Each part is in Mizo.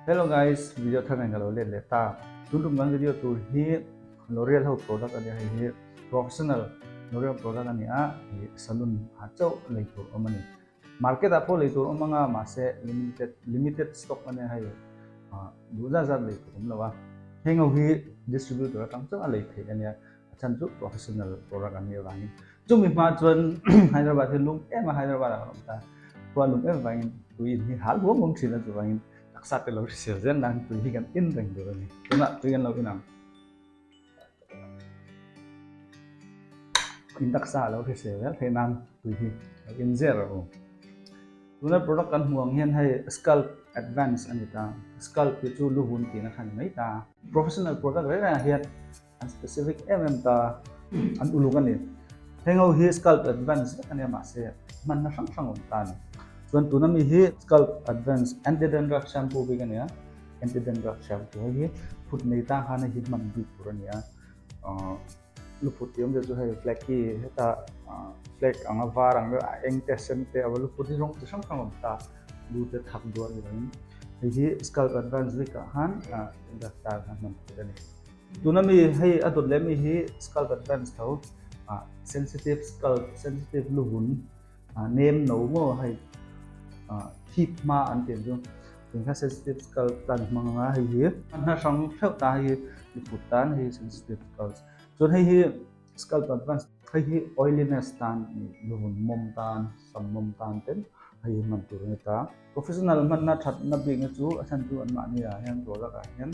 Hello guys, video thar nen ka lo let leh ta. Tun tum kan video tur hi L'Oreal ho product a nia hei hi professional L'Oreal product a ni a, hei salon ah chauh lei tur awm a ni. Market ah pawh lei tur awm anga mahse limited limited stock a nia hei duh zat zat lei tur awm lo a. Heng ho hi distributor atang chauh a lei theih a nia, a chhan chu professional product an nih avangin. Chumi hma chuan Hyderabad hi lum em a, Hyderabad ah kan awm ta. Khua lum em avangin tui in hi hal huam huam thin a chuvangin taksa te lo hrisel zel nan tui hi kan in reng tur a ni. Tunah tui kan lo in ang. In taksa a lo hrisel zel theih nan tui hi lo in zel rawh u. Tuna product kan hmuh ang hian hei Scalp Advance a ni ta. Scalp hi chu lu hun tihna kha a ni mai ta. Professional product reng rengah hian an specific em em ta, an uluk a ni. Heng ho hi Scalp Advance vek a nia mahse hmanna hrang hrang awm ta a ni. Chuan tuna mi hi Scalp Advance Anti-Dandruff Shampoo bik a ni a. Anti-Dandruff Shampoo hei hi phut nei ta khan hei hi hman bik tur a ni a. Luphut tih awmzia chu hei flaky heta flake anga var ang deuh a eng te a sen te a va luphut hi rawng chi hrang hrang awm ta lu te thak duah ni lovin hei hi Scalp Advance bik ah khan dandruff tan khan hman tur a ni. Tuna mi hei a dawt leh mi hi Scalp Advance tho sensitive scalp sensitive luhun nem no maw hei thip hma an tih ang chu Eng kha sensitive scalp tan hmang anga hei hi hna hrang hreuh ta hei hi miput tan hei hi sensitive scalp chuan hei hi scalp advance hei hi oiliness tan luvun mawm tan sam mawm tan ten hei hi hman tur a ni ta. Professional hmanna thatna bikna chu a chhan chu anmahni ah hian product ah hian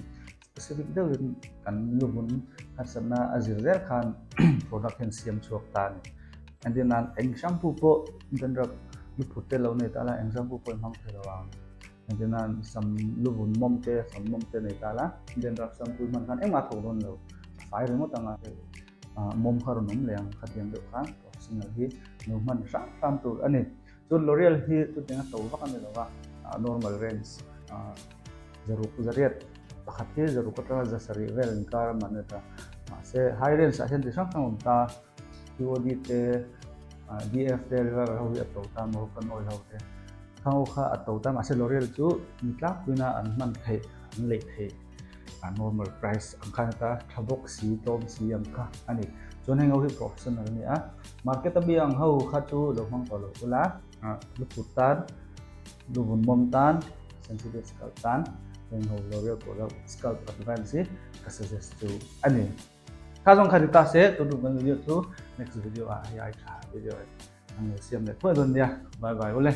specific deuhin kan luvun harsatna a zir zel khan product hian siam chhuak ta a ni. Entir nan eng shampoo pawh dandruff luphut te lo nei ta la eng shampoo pawh i hmang thei lo ang. Entir nan sam luvun mawm te sam mawm te nei ta la dandruff shampoo i hman khan engmah a thawk dawn lo a fai ringawt ang a mawm kha rawn awm leh ang khatiang deuh khan professional hi lo hman hram hram tur a ni. Chuan L'Oreal hi chutiang a to vak a ni lo va, normal range zaruk zariat pakhat hi zaruk atanga zasarih vel inkar a man a ni ta. Mahse high range ah hian ti hrang hrang a awm ta. QOD te, DF te, River ho hi a to ta, Moroccan oil ho te. Khang ho kha a to ta, mahse L'Oreal chu mi tlangpuina an hman theih, an leih theih a normal price ang khan a ta, tha bawk si, tlawm si ang kha a ni. Chuan heng ho hi professional a ni a, market a bia ang ho kha chu lo hmang tawh lo ula, luput tan, luvun mawm tan, sensitive scalp tan, heng ho L'Oreal product scalp advance hi ka suggest chu a ni. Kha zawng kha ni ta se, tun tum kan video chu next video ah hei ai tha video an lo siam leh thuai dawn nia. Bye bye ule.